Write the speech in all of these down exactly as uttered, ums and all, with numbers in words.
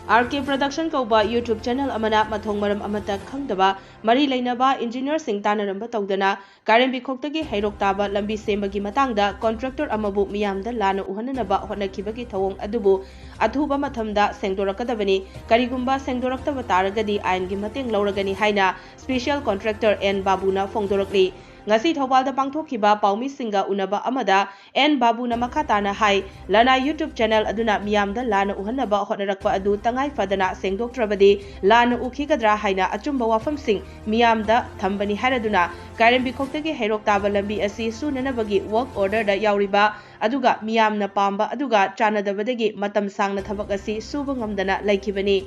R ꯀꯦ production ꯀꯧꯕ YouTube channel ꯑꯃꯅ ꯃꯊꯣꯡ ꯃꯔꯝ ꯑꯃꯠꯇ ꯈꯪꯗꯕ ꯃꯔꯤ ꯂꯩꯅꯕ ꯏꯟꯖꯤꯅꯤꯌꯔꯁꯤꯡ ꯇꯥꯟꯅꯔꯝꯕ ꯇꯧꯗꯅ ꯀꯥꯏꯔꯦꯝꯕꯤꯈꯣꯛꯇꯒꯤ ꯍꯩꯔꯣꯛ ꯇꯥꯕ ꯂꯝꯕꯤ ꯁꯦꯝꯕꯒꯤ ꯃꯇꯥꯡꯗ ꯀꯣꯟꯇ꯭ꯔꯦꯛꯇꯔ ꯑꯃꯕꯨ ꯃꯤꯌꯥꯝꯗ ꯂꯥꯟꯅ ꯎꯍꯟꯅꯅꯕ ꯍꯣꯠꯅꯈꯤꯕꯒꯤ ꯊꯧꯑꯣꯡ ꯑꯗꯨꯕꯨ ꯑꯊꯨꯕ ꯃꯇꯝꯗ ꯁꯦꯡꯗꯣꯔꯛꯀꯗꯕꯅꯤ꯫ ꯀꯔꯤꯒꯨꯝꯕ ꯁꯦꯡꯗꯣꯔꯛꯇꯕ ꯇꯥꯔꯒꯗꯤ ꯑꯥꯏꯟꯒꯤ ꯃꯇꯦꯡ ꯂꯧꯔꯒꯅꯤ ꯍꯥꯏꯅ ꯁ꯭ꯄꯦꯁꯤꯌꯦꯜ ꯀꯣꯟꯇ꯭ꯔꯦꯛꯇꯔ ꯑꯦꯟ ꯕꯥꯕꯨꯅ ꯐꯣꯡꯗꯣꯔꯛꯂꯤ꯫ ꯉꯁꯤ ꯊꯧꯕꯥꯜꯗ ꯄꯥꯡꯊꯣꯛꯈꯤꯕ ꯄꯥꯎꯃꯤꯁꯤꯡꯒ ꯎꯅꯕ ꯑꯃꯗ ꯑꯦꯟ ꯕꯥꯕꯨꯅ ꯃꯈꯥ ꯇꯥꯅ ꯍꯥꯏ, ꯂꯅꯥꯏ YouTube ꯆꯦꯅꯦꯜ ꯑꯗꯨꯅ ꯃꯤꯌꯥꯝꯗ ꯂꯥꯟꯅ ꯎꯍꯟꯅꯕ ꯍꯣꯠꯅꯔꯛꯄ ꯑꯗꯨ ꯇꯉꯥꯏ ꯐꯗꯅ ꯁꯦꯡꯗꯣꯛꯇ꯭ꯔꯕꯗꯤ ꯂꯥꯟꯅ ꯎꯈꯤꯒꯗ꯭ꯔꯥ ꯍꯥꯏꯅ ꯑꯆꯨꯝꯕ ꯋꯥꯐꯝꯁꯤꯡ ꯃꯤꯌꯥꯝꯗ ꯊꯝꯕꯅꯤ ꯍꯥꯏꯔꯗꯨꯅ ꯀꯥꯏꯔꯦꯝꯕꯤꯈꯣꯛꯇꯒꯤ ꯍꯩꯔꯣꯛ ꯇꯥꯕ ꯂꯝꯕꯤ ꯑꯁꯤ ꯁꯨꯅꯅꯕꯒꯤ ꯋꯥꯔꯛ ꯑꯣꯔꯗꯔꯗ ꯌꯥꯎꯔꯤꯕ ꯑꯗꯨꯒ ꯃꯤꯌꯥꯝꯅ ꯄꯥꯝꯕ ꯑꯗꯨꯒ ꯆꯥꯟꯅꯗꯕꯗꯒꯤ ꯃꯇꯝ ꯁꯥꯡꯅ ꯊꯕꯛ ꯑꯁꯤ ꯁꯨꯕ ꯉꯝꯗꯅ ꯂꯩꯈꯤꯕꯅꯤ꯫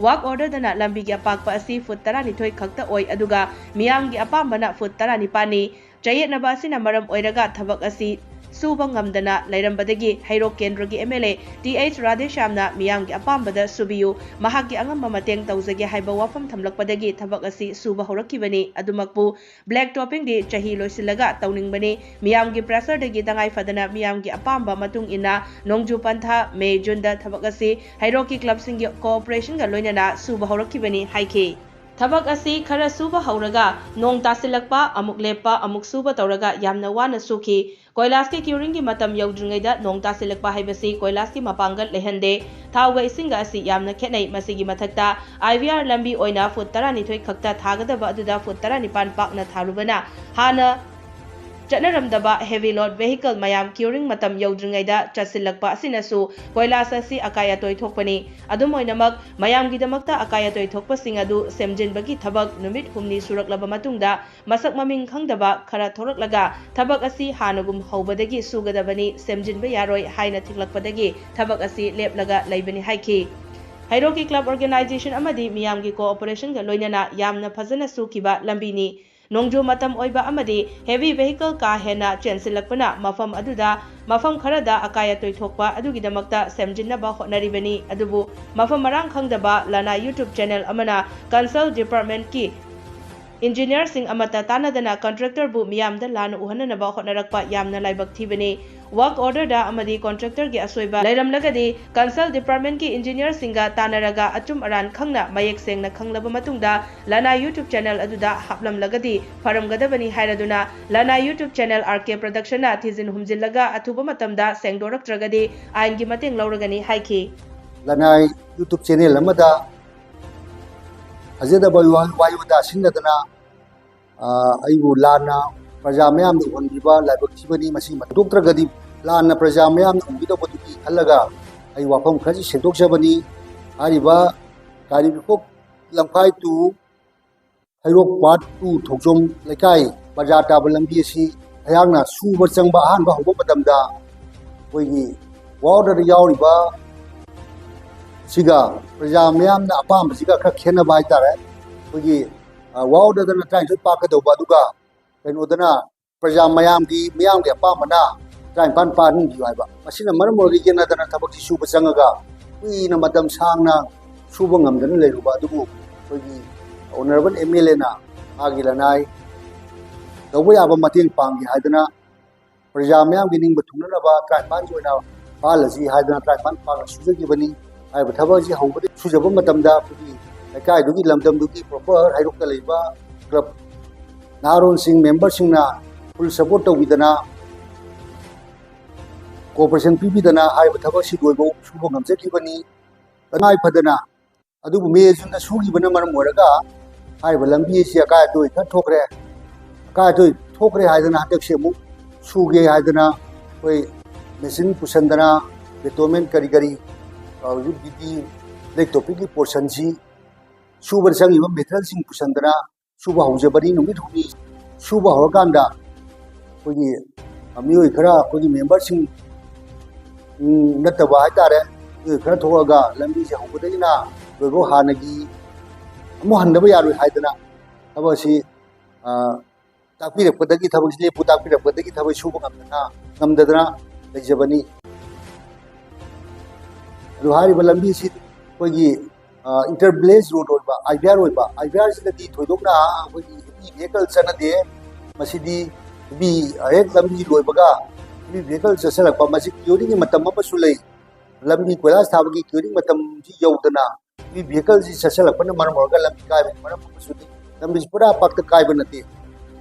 ꯋꯥꯔꯛ ꯑꯣꯔꯗꯔꯗꯅ ꯂꯝꯕꯤꯒꯤ ꯑꯄꯥꯛꯄ ꯑꯁꯤ ꯐꯨꯠ ꯇꯔꯥꯅꯤꯊꯣꯏ ꯈꯛꯇ ꯑꯣꯏ, ꯑꯗꯨꯒ ꯃꯤꯌꯥꯝꯒꯤ ꯑꯄꯥꯝꯕꯅ ꯐꯨꯠ ꯇꯔꯥꯅꯤꯄꯥꯟꯅꯤ꯫ ꯆꯌꯦꯠꯅꯕ ꯑꯁꯤꯅ ꯃꯔꯝ ꯑꯣꯏꯔꯒ ꯊꯕꯛ ꯑꯁꯤ ꯁꯨꯕ ꯉꯝꯗꯅ ꯂꯩꯔꯝꯕꯗꯒꯤ ꯍꯩꯔꯣꯛ ꯀꯦꯟꯗ꯭ꯔꯒꯤ M L A T H ꯔꯥꯙꯦꯁ꯭ꯌꯥꯝꯅ ꯃꯤꯌꯥꯝꯒꯤ ꯑꯄꯥꯝꯕꯗ ꯁꯨꯕꯤꯌꯨ, ꯃꯍꯥꯛꯀꯤ ꯑꯉꯝꯕ ꯃꯇꯦꯡ ꯇꯧꯖꯒꯦ ꯍꯥꯏꯕ ꯋꯥꯐꯝ ꯊꯝꯂꯛꯄꯗꯒꯤ ꯊꯕꯛ ꯑꯁꯤ ꯁꯨꯕ ꯍꯧꯔꯛꯈꯤꯕꯅꯤ꯫ ꯑꯗꯨꯃꯛꯄꯨ ꯕ꯭ꯂꯦꯛ ꯇꯣꯞꯄꯤꯡꯗꯤ ꯆꯍꯤ ꯂꯣꯏꯁꯤꯜꯂꯒ ꯇꯧꯅꯤꯡꯕꯅꯤ꯫ ꯃꯤꯌꯥꯝꯒꯤ ꯄ꯭ꯔꯦꯁꯔꯗꯒꯤ ꯇꯉꯥꯏ ꯐꯗꯅ ꯃꯤꯌꯥꯝꯒꯤ ꯑꯄꯥꯝꯕ ꯃꯇꯨꯡ ꯏꯟꯅ ꯅꯣꯡꯖꯨ ꯄꯟꯊꯥ ꯃꯦ ꯖꯨꯟꯗ ꯊꯕꯛ ꯑꯁꯤ ꯍꯩꯔꯣꯛꯀꯤ ꯀ꯭ꯂꯕꯁꯤꯡꯒꯤ ꯀꯣꯑꯣꯄꯔꯦꯁꯟꯒ ꯂꯣꯏꯅꯅ ꯁꯨꯕ ꯍꯧꯔꯛꯈꯤꯕꯅꯤ ꯍꯥꯏꯈꯤ꯫ ꯊꯕꯛ ꯑꯁꯤ ꯈꯔ ꯁꯨꯕ ꯍꯧꯔꯒ ꯅꯣꯡ ꯇꯥꯁꯤꯜꯂꯛꯄ, ꯑꯃꯨꯛ ꯂꯦꯞꯄ, ꯑꯃꯨꯛ ꯁꯨꯕ ꯇꯧꯔꯒ ꯌꯥꯝꯅ ꯋꯥꯅ ꯁꯨꯈꯤ꯫ ꯀꯣꯏꯂꯥꯁꯀꯤ ꯀ꯭ꯌꯨꯔꯤꯡꯒꯤ ꯃꯇꯝ ꯌꯧꯗ꯭ꯔꯤꯉꯩꯗ ꯅꯣꯡ ꯇꯥꯁꯤꯜꯂꯛꯄ ꯍꯥꯏꯕꯁꯤ ꯀꯣꯏꯂꯥꯁꯀꯤ ꯃꯄꯥꯡꯒꯜ ꯂꯩꯍꯟꯗꯦ꯫ ꯊꯥꯎꯒ ꯏꯁꯤꯡꯒ ꯑꯁꯤ ꯌꯥꯝꯅ ꯈꯦꯠꯅꯩ꯫ ꯃꯁꯤꯒꯤ ꯃꯊꯛꯇ ꯑꯥꯏ ꯚꯤ ꯑꯥꯔ ꯂꯝꯕꯤ ꯑꯣꯏꯅ ꯐꯨꯠ ꯇꯔꯥꯅꯤꯊꯣꯏ ꯈꯛꯇ ꯊꯥꯒꯗꯕ ꯑꯗꯨꯗ ꯐꯨꯠ ꯇꯔꯥꯅꯤꯄꯥꯟ ꯄꯥꯛꯅ ꯊꯥꯔꯨꯕꯅ ꯍꯥꯟꯅ ꯆꯠꯅꯔꯝꯗꯕ ꯍꯦꯚꯤ ꯂꯣꯗ ꯚꯦꯍꯤꯀꯜ ꯃꯌꯥꯝ ꯀ꯭ꯌꯨꯔꯤꯡ ꯃꯇꯝ ꯌꯧꯗ꯭ꯔꯤꯉꯩꯗ ꯆꯠꯁꯤꯜꯂꯛꯄ ꯑꯁꯤꯅꯁꯨ ꯀꯣꯏꯂꯥꯁ ꯑꯁꯤ ꯑꯀꯥꯏ ꯑꯇꯣꯏ ꯊꯣꯛꯄꯅꯤ꯫ ꯑꯗꯨꯝ ꯑꯣꯏꯅꯃꯛ, ꯃꯌꯥꯝꯒꯤꯗꯃꯛꯇ ꯑꯀꯥꯏ ꯑꯇꯣꯏ ꯊꯣꯛꯄꯁꯤꯡ ꯑꯗꯨ ꯁꯦꯝꯖꯤꯟꯕꯒꯤ ꯊꯕꯛ ꯅꯨꯃꯤꯠ ꯍꯨꯝꯅꯤ ꯁꯨꯔꯛꯂꯕ ꯃꯇꯨꯡꯗ ꯃꯁꯛ ꯃꯃꯤꯡ ꯈꯪꯗꯕ ꯈꯔ ꯊꯣꯔꯛꯂꯒ ꯊꯕꯛ ꯑꯁꯤ ꯍꯥꯟꯅꯒꯨꯝ ꯍꯧꯕꯗꯒꯤ ꯁꯨꯒꯗꯕꯅꯤ, ꯁꯦꯝꯖꯤꯟꯕ ꯌꯥꯔꯣꯏ ꯍꯥꯏꯅ ꯊꯤꯡꯂꯛꯄꯗꯒꯤ ꯊꯕꯛ ꯑꯁꯤ ꯂꯦꯞꯂꯒ ꯂꯩꯕꯅꯤ ꯍꯥꯏꯈꯤ꯫ ꯍꯩꯔꯣꯛꯀꯤ ꯀ꯭ꯂꯕ ꯑꯣꯔꯒꯅꯥꯏꯖꯦꯁꯟ ꯑꯃꯗꯤ ꯃꯤꯌꯥꯝꯒꯤ ꯀꯣꯑꯣꯄꯔꯦꯁꯟꯒ ꯂꯣꯏꯅꯅ ꯌꯥꯝꯅ ꯐꯖꯅ ꯁꯨꯈꯤꯕ ꯂꯝꯕꯤꯅꯤ꯫ ꯅꯣꯡꯖꯨ ꯃꯇꯝ ꯑꯣꯏꯕ ꯑꯃꯗꯤ ꯍꯦꯚꯤ ꯚꯦꯍꯤꯀꯜ ꯀꯥ ꯍꯦꯟꯅ ꯆꯦꯟꯁꯤꯜꯂꯛꯄꯅ ꯃꯐꯝ ꯑꯗꯨꯗ ꯃꯐꯝ ꯈꯔꯗ ꯑꯀꯥꯏ ꯑꯇꯣꯏ ꯊꯣꯛꯄ ꯑꯗꯨꯒꯤꯗꯃꯛꯇ ꯁꯦꯝꯖꯤꯟꯅꯕ ꯍꯣꯠꯅꯔꯤꯕꯅꯤ꯫ ꯑꯗꯨꯕꯨ ꯃꯐꯝ ꯃꯔꯥꯡ ꯈꯪꯗꯕ ꯂꯅꯥꯏ YouTube ꯆꯦꯅꯦꯜ ꯑꯃꯅ ꯀꯟꯁꯜ ꯗꯤꯄꯥꯔꯠꯃꯦꯟꯠꯀꯤ ꯏꯟꯖꯤꯅꯤꯌꯔꯁꯤꯡ ꯑꯃꯠꯇ ꯇꯥꯟꯅꯗꯅ ꯀꯟꯇ꯭ꯔꯦꯛꯇꯔꯕꯨ ꯃꯤꯌꯥꯝꯗ ꯂꯥꯟꯅ ꯎꯍꯟꯅꯅꯕ ꯍꯣꯠꯅꯔꯛꯄ ꯌꯥꯝꯅ ꯂꯥꯏꯕꯛ ꯊꯤꯕꯅꯤ꯫ ꯋꯥꯔꯛ ꯑꯣꯔꯗꯔꯗ ꯑꯃꯗꯤ ꯀꯟꯇ꯭ꯔꯦꯛꯇꯔꯒꯤ ꯑꯁꯣꯏꯕ ꯂꯩꯔꯝꯂꯒꯗꯤ, ꯀꯟꯁꯜ ꯗꯤꯄꯥꯔꯠꯃꯦꯟꯠꯀꯤ ꯏꯟꯖꯤꯅꯤꯌꯔꯁꯤꯡꯒ ꯇꯥꯟꯅꯔꯒ ꯑꯆꯨꯝ ꯑꯔꯥꯟ ꯈꯪꯅ ꯃꯌꯦꯛ ꯁꯦꯡꯅ ꯈꯪꯂꯕ ꯃꯇꯨꯡꯗ ꯂꯅꯥꯏ YouTube ꯆꯦꯅꯦꯜ ꯑꯗꯨꯗ ꯍꯥꯞꯂꯝꯂꯒꯗꯤ ꯐꯔꯝꯒꯗꯕꯅꯤ ꯍꯥꯏꯔꯗꯨꯅ, ꯂꯅꯥꯏ YouTube ꯆꯦꯅꯦꯜ R K Productionꯅ ꯊꯤꯖꯤꯟ ꯍꯨꯝꯖꯤꯜꯂꯒ ꯑꯊꯨꯕ ꯃꯇꯝꯗ ꯁꯦꯡꯗꯣꯔꯛꯇ꯭ꯔꯒꯗꯤ ꯑꯥꯏꯟꯒꯤ ꯃꯇꯦꯡ ꯂꯧꯔꯒꯅꯤ ꯍꯥꯏꯈꯤ꯫ ꯂꯅꯥꯏ YouTube ꯆꯦꯅꯦꯜ ꯑꯃꯗ ꯐꯖꯗꯕ ꯋꯥ-, ꯋꯥꯍꯩ ꯋꯥꯇꯥ ꯁꯤꯖꯤꯟꯅꯗꯅ, ꯑ, ꯑꯩꯕꯨ ꯂꯥꯟꯅ ꯄ꯭ꯔꯖꯥ ꯃꯌꯥꯝꯗ ꯎꯍꯟꯕꯤꯕ ꯂꯥꯏꯕꯛ ꯊꯤꯕꯅꯤ꯫ ꯃꯁꯤ ꯍꯟꯗꯣꯛꯇ꯭ꯔꯒꯗꯤ ꯂꯥꯟꯅ ꯄ꯭ꯔꯖꯥ ꯃꯌꯥꯝꯅ ꯎꯍꯟꯕꯤꯗꯧꯕꯗꯨꯒꯤ ꯈꯜꯂꯒ ꯑꯩ ꯋꯥꯐꯝ ꯈꯔꯁꯤ ꯁꯦꯡꯗꯣꯛꯆꯕꯅꯤ꯫ ꯍꯥꯏꯔꯤꯕ ꯀꯥꯏꯔꯤꯕꯈꯣꯛ ꯂꯝꯈꯥꯏ to ꯍꯩꯔꯣꯛ Part two ꯊꯣꯛꯆꯣꯝ ꯂꯩꯀꯥꯏ ꯕꯖꯥꯔ ꯇꯥꯕ ꯂꯝꯕꯤ ꯑꯁꯤ ꯑꯩꯍꯥꯛꯅ ꯁꯨꯕ ꯆꯪꯕ ꯑꯍꯥꯟꯕ ꯍꯧꯕ ꯃꯇꯝꯗ ꯑꯩꯈꯣꯏꯒꯤ ꯋꯥꯔꯛ ꯑꯣꯔꯗꯔꯗ ꯌꯥꯎꯔꯤꯕ ꯁꯤꯒ ꯄ꯭ꯔꯖꯥ ꯃꯤꯌꯥꯝꯅ ꯑꯄꯥꯝꯕꯁꯤꯒ ꯈꯔ ꯈꯦꯠꯅꯕ ꯍꯥꯏꯇꯥꯔꯦ꯫ ꯑꯩꯈꯣꯏꯒꯤ, ꯑ, ꯋꯥꯔꯛ ꯑꯣꯔꯗꯔꯗꯅ ꯇꯔꯥꯅꯤꯊꯣꯏ ꯄꯥꯛꯀꯗꯧꯕ, ꯑꯗꯨꯒ ꯀꯩꯅꯣꯗꯅ ꯄ꯭ꯔꯖꯥ ꯃꯌꯥꯝꯒꯤ, ꯃꯤꯌꯥꯝꯒꯤ ꯑꯄꯥꯝꯕꯅ ꯇꯔꯥꯅꯤꯄꯥꯟ ꯄꯥꯟꯍꯟꯕꯤꯌꯨ ꯍꯥꯏꯕ꯫ ꯃꯁꯤꯅ ꯃꯔꯝ ꯑꯣꯏꯔꯒ ꯌꯦꯠꯅꯗꯅ ꯊꯕꯛꯁꯤ ꯁꯨꯕ ꯆꯪꯉꯒ ꯀꯨꯏꯅ ꯃꯇꯝ ꯁꯥꯡꯅ ꯁꯨꯕ ꯉꯝꯗꯅ ꯂꯩꯔꯨꯕ ꯑꯗꯨꯕꯨ ꯑꯩꯈꯣꯏꯒꯤ ꯑꯣꯅꯔꯦꯕꯜ M L Aꯅ ꯃꯥꯒꯤ ꯂꯅꯥꯏ ꯇꯧꯕ ꯌꯥꯕ ꯃꯇꯦꯡ ꯄꯥꯡꯒꯦ ꯍꯥꯏꯗꯅ ꯄ꯭ꯔꯖꯥ ꯃꯤꯌꯥꯝꯒꯤ ꯅꯤꯡꯕ ꯊꯨꯡꯅꯅꯕ ꯇꯔꯥꯅꯤꯄꯥꯟꯒꯤ ꯑꯣꯏꯅ ꯄꯥꯜꯂꯁꯤ ꯍꯥꯏꯗꯅ ꯇꯔꯥꯅꯤꯄꯥꯟ ꯄꯥꯟꯅ ꯁꯨꯖꯈꯤꯕꯅꯤ꯫ ꯍꯥꯏꯔꯤꯕ ꯊꯕꯛ ꯑꯁꯤ ꯍꯧꯕꯗꯒꯤ ꯁꯨꯖꯕ ꯃꯇꯝꯗ ꯑꯩꯈꯣꯏꯒꯤ ꯂꯩꯀꯥꯏꯗꯨꯒꯤ ꯂꯝꯗꯝꯗꯨꯒꯤ proper ꯍꯩꯔꯣꯛꯇ ꯂꯩꯕ club ꯅꯍꯥꯔꯣꯜꯁꯤꯡ memberꯁꯤꯡꯅ full support ꯇꯧꯕꯤꯗꯅ cooperation ꯄꯤꯕꯤꯗꯅ ꯍꯥꯏꯔꯤꯕ ꯊꯕꯛ ꯑꯁꯤ ꯂꯣꯏꯕ ꯁꯨꯕ ꯉꯝꯖꯈꯤꯕꯅꯤ꯫ ꯇꯉꯥꯏ ꯐꯗꯅ ꯑꯗꯨꯕꯨ May Juneꯗ ꯁꯨꯈꯤꯕꯅ ꯃꯔꯝ ꯑꯣꯏꯔꯒ ꯍꯥꯏꯔꯤꯕ ꯂꯝꯕꯤ ꯑꯁꯤ ꯑꯀꯥꯏ ꯑꯇꯣꯏ ꯈꯔ ꯊꯣꯛꯈ꯭ꯔꯦ꯫ ꯑꯀꯥꯏ ꯑꯇꯣꯏ ꯊꯣꯛꯈ꯭ꯔꯦ ꯍꯥꯏꯗꯅ ꯍꯟꯗꯛꯁꯦ ꯑꯃꯨꯛ ꯁꯨꯒꯦ ꯍꯥꯏꯗꯅ ꯑꯩꯈꯣꯏ machine ꯄꯨꯁꯟꯗꯅ, ꯕꯦꯇꯣꯃꯦꯟ ꯀꯔꯤ ꯀꯔꯤ, ꯍꯧꯖꯤꯛ ꯕꯤꯗꯤ ꯕ꯭ꯂꯦꯛ ꯇꯣꯞꯄꯤꯡꯒꯤ portionꯁꯤ ꯁꯨꯕꯗ ꯆꯪꯉꯤꯕ materialꯁꯤꯡ ꯄꯨꯁꯟꯗꯅ ꯁꯨꯕ ꯍꯧꯖꯕꯅꯤ꯫ ꯅꯨꯃꯤꯠ ꯍꯨꯝꯅꯤ ꯁꯨꯕ ꯍꯧꯔꯀꯥꯟꯗ ꯑꯩꯈꯣꯏꯒꯤ ꯃꯤꯑꯣꯏ ꯈꯔ, ꯑꯩꯈꯣꯏꯒꯤ memberꯁꯤꯡ, ꯎꯝ, ꯅꯠꯇꯕ ꯍꯥꯏꯇꯥꯔꯦ, ꯃꯤꯑꯣꯏ ꯈꯔ ꯊꯣꯛꯂꯒ ꯂꯝꯕꯤꯁꯦ ꯍꯧꯕꯗꯒꯤꯅ ꯂꯣꯏꯕꯧ ꯍꯥꯟꯅꯒꯤ ꯑꯃꯨꯛ ꯍꯟꯗꯕ ꯌꯥꯔꯣꯏ ꯍꯥꯏꯗꯅ ꯊꯕꯛ ꯑꯁꯤ, ꯑ, ꯇꯥꯛꯄꯤꯔꯛꯄꯗꯒꯤ, ꯊꯕꯛꯁꯤ ꯂꯦꯞꯄꯨ ꯇꯥꯛꯄꯤꯔꯛꯄꯗꯒꯤ ꯊꯕꯛ ꯁꯨꯕ ꯉꯝꯗꯅ, ꯉꯝꯗꯗꯅ ꯂꯩꯖꯕꯅꯤ꯫ ꯑꯗꯨ ꯍꯥꯏꯔꯤꯕ ꯂꯝꯕꯤꯁꯤ ꯑꯩꯈꯣꯏꯒꯤ ꯏꯟꯇꯔ ꯚꯤꯂꯦꯖ ꯔꯣꯗ ꯑꯣꯏꯕ, ꯑꯥꯏ ꯚꯤ ꯑꯥꯔ ꯑꯣꯏꯕ, ꯑꯥꯏ ꯚꯤ ꯑꯥꯔꯁꯤꯗꯗꯤ ꯊꯣꯏꯗꯣꯛꯅ ꯑꯩꯈꯣꯏꯒꯤ ꯍꯦꯚꯤ ꯚꯦꯍꯤꯀꯜ ꯆꯠꯅꯗꯦ꯫ ꯃꯁꯤꯗꯤ ꯍꯦꯚꯤ, ꯍꯦꯛ ꯂꯝꯕꯤ ꯂꯣꯏꯕꯒ ꯍꯦꯚꯤ ꯚꯦꯍꯤꯀꯜ ꯆꯠꯁꯤꯜꯂꯛꯄ, ꯃꯁꯤ ꯀ꯭ꯌꯨꯔꯤꯡꯒꯤ ꯃꯇꯝ ꯑꯃꯁꯨ ꯂꯩ꯫ ꯂꯝꯕꯤ ꯀꯣꯏꯂꯥꯁ ꯊꯥꯕꯒꯤ ꯀ꯭ꯌꯨꯔꯤꯡ ꯃꯇꯝꯁꯤ ꯌꯧꯗꯅ ꯍꯦꯚꯤ ꯚꯦꯍꯤꯀꯜꯁꯤ ꯆꯠꯁꯤꯜꯂꯛꯄꯅ ꯃꯔꯝ ꯑꯣꯏꯔꯒ ꯂꯝꯕꯤ ꯀꯥꯏꯕꯒꯤ ꯃꯔꯝ ꯑꯃꯁꯨꯅꯤ꯫ ꯂꯝꯕꯤꯁꯤ ꯄꯨꯔꯥ ꯄꯥꯛꯇ ꯀꯥꯏꯕ ꯅꯠꯇꯦ꯫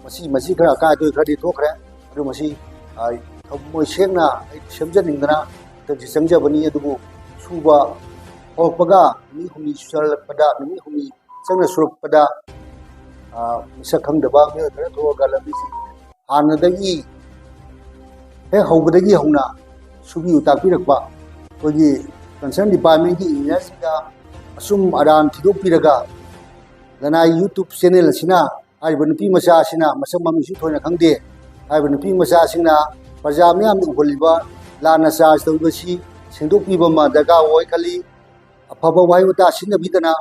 ꯃꯁꯤ, ꯃꯁꯤ ꯈꯔ ꯑꯀꯥꯏ ꯑꯇꯣꯏ ꯈꯔꯗꯤ ꯊꯣꯛꯈ꯭ꯔꯦ꯫ ꯑꯗꯨ ꯃꯁꯤ, ꯑ, ꯊꯃꯣꯏ ꯁꯦꯡꯅ ꯑꯩ ꯁꯦꯝꯖꯅꯤꯡꯗꯅ ꯍꯟꯗꯛꯁꯤ ꯆꯪꯖꯕꯅꯤ꯫ ꯑꯗꯨꯕꯨ ꯁꯨꯕ ꯍꯧꯔꯛꯄꯒ ꯅꯨꯃꯤꯠ ꯍꯨꯝꯅꯤ ꯁꯨꯖꯜꯂꯛꯄꯗ, ꯅꯨꯃꯤꯠ ꯍꯨꯝꯅꯤ ꯆꯪꯅ ꯁꯨꯔꯛꯄꯗ, ꯑ, ꯃꯁꯛ ꯈꯪꯗꯕ ꯃꯤꯑꯣꯏ ꯈꯔ ꯊꯣꯛꯑꯒ ꯂꯝꯕꯤꯁꯤ ꯍꯥꯟꯅꯗꯒꯤ, ꯍꯦꯛ ꯍꯧꯕꯗꯒꯤ ꯍꯧꯅ ꯁꯨꯕꯤꯌꯨ ꯇꯥꯛꯄꯤꯔꯛꯄ ꯑꯩꯈꯣꯏꯒꯤ ꯀꯟꯁꯔꯟ ꯗꯤꯄꯥꯔꯠꯃꯦꯟꯒꯤ ꯏꯟꯖꯤꯅꯤꯌꯔꯁꯤꯡꯗ ꯑꯆꯨꯝ ꯑꯔꯥꯟ ꯊꯤꯗꯣꯛꯄꯤꯔꯒ, ꯂꯅꯥꯏ ꯌꯨꯇ꯭ꯌꯨꯕ ꯆꯦꯅꯦꯜ ꯑꯁꯤꯅ ꯍꯥꯏꯔꯤꯕ ꯅꯨꯄꯤ ꯃꯆꯥ ꯑꯁꯤꯅ, ꯃꯁꯛ ꯃꯃꯤꯡꯁꯨ ꯊꯣꯏꯅ ꯈꯪꯗꯦ, ꯍꯥꯏꯔꯤꯕ ꯅꯨꯄꯤ ꯃꯆꯥ ꯑꯁꯤꯅ ꯄ꯭ꯔꯖꯥ ꯃꯤꯌꯥꯝꯅ ꯎꯍꯜꯂꯤꯕ ꯂꯥꯟꯅ ꯆꯥꯔꯖ ꯇꯧꯔꯤꯕꯁꯤ ꯁꯦꯡꯗꯣꯛꯄꯤꯕ ꯑꯃ ꯗꯔꯀꯥꯔ ꯑꯣꯏ ꯈꯜꯂꯤ꯫ ꯑꯐꯕ ꯋꯥꯍꯩ ꯋꯥꯇꯥ ꯁꯤꯖꯤꯟꯅꯕꯤꯗꯅ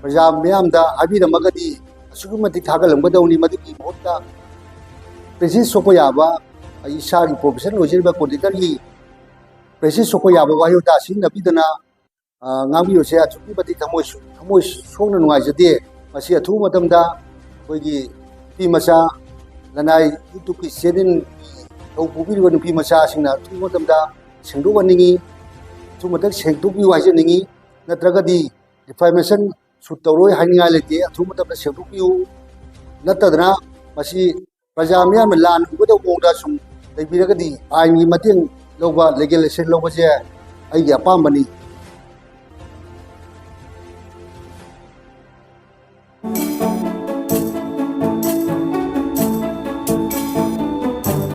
ꯄ꯭ꯔꯖꯥ ꯃꯤꯌꯥꯝꯗ ꯍꯥꯏꯕꯤꯔꯝꯃꯒꯗꯤ ꯑꯁꯨꯛꯀꯤ ꯃꯇꯤꯛ ꯊꯥꯒꯠꯂꯝꯒꯗꯧꯅꯤ꯫ ꯃꯗꯨꯒꯤ ꯃꯍꯨꯠꯇ ꯄ꯭ꯔꯦꯁꯤꯁ ꯁꯣꯛꯄ ꯌꯥꯕ, ꯑꯩ ꯏꯁꯥꯒꯤ ꯄ꯭ꯔꯣꯐꯦꯁꯟ ꯑꯣꯏꯖꯔꯤꯕ ꯀꯣꯟꯗꯤꯇꯔꯒꯤ ꯄ꯭ꯔꯦꯁꯤꯁ ꯁꯣꯛꯄ ꯌꯥꯕ ꯋꯥꯍꯩ ꯋꯥꯇꯥ ꯁꯤꯖꯤꯟꯅꯕꯤꯗꯅ, ꯑ, ꯉꯥꯡꯕꯤꯕꯁꯦ ꯑꯁꯨꯛꯀꯤ ꯃꯇꯤꯛ ꯊꯃꯣꯏ ꯁꯨ-, ꯊꯃꯣꯏ ꯁꯣꯛꯅ ꯅꯨꯡꯉꯥꯏꯖꯗꯦ꯫ ꯃꯁꯤ ꯑꯊꯨꯕ ꯃꯇꯝꯗ ꯑꯩꯈꯣꯏꯒꯤ ꯅꯨꯄꯤ ꯃꯆꯥ, ꯂꯅꯥꯏ ꯌꯨꯇ꯭ꯌꯨꯕꯀꯤ ꯆꯦꯅꯦꯜꯒꯤ ꯊꯧ ꯄꯨꯕꯤꯔꯤꯕ ꯅꯨꯄꯤ ꯃꯆꯥꯁꯤꯡꯅ ꯑꯊꯨꯕ ꯃꯇꯝꯗ ꯁꯦꯡꯗꯣꯛꯍꯟꯅꯤꯡꯉꯤ, ꯑꯊꯨꯕ ꯃꯇꯝꯗ ꯁꯦꯡꯗꯣꯛꯄꯤꯌꯨ ꯍꯥꯏꯖꯅꯤꯡꯉꯤ꯫ ꯅꯠꯇ꯭ꯔꯒꯗꯤ ꯗꯤꯐꯦꯃꯦꯁꯟ ꯁꯨꯠ ꯇꯧꯔꯣꯏ ꯍꯥꯏꯅꯤꯡꯉꯥꯏ ꯂꯩꯇꯦ꯫ ꯑꯊꯨꯕ ꯃꯇꯝꯗ ꯁꯦꯡꯗꯣꯛꯄꯤꯌꯨ꯫ ꯅꯠꯇꯗꯅ ꯃꯁꯤ ꯄ꯭ꯔꯖꯥ ꯃꯤꯌꯥꯝꯅ ꯂꯥꯟ ꯎꯒꯗꯧꯕ ꯃꯑꯣꯡꯗ ꯁꯨꯝ ꯂꯩꯕꯤꯔꯒꯗꯤ ꯑꯥꯏꯟꯒꯤ ꯃꯇꯦꯡ ꯂꯧꯕ, ꯂꯤꯒꯦꯜ ꯑꯦꯛꯁꯟ ꯂꯧꯕꯁꯦ ꯑꯩꯒꯤ ꯑꯄꯥꯝꯕꯅꯤ꯫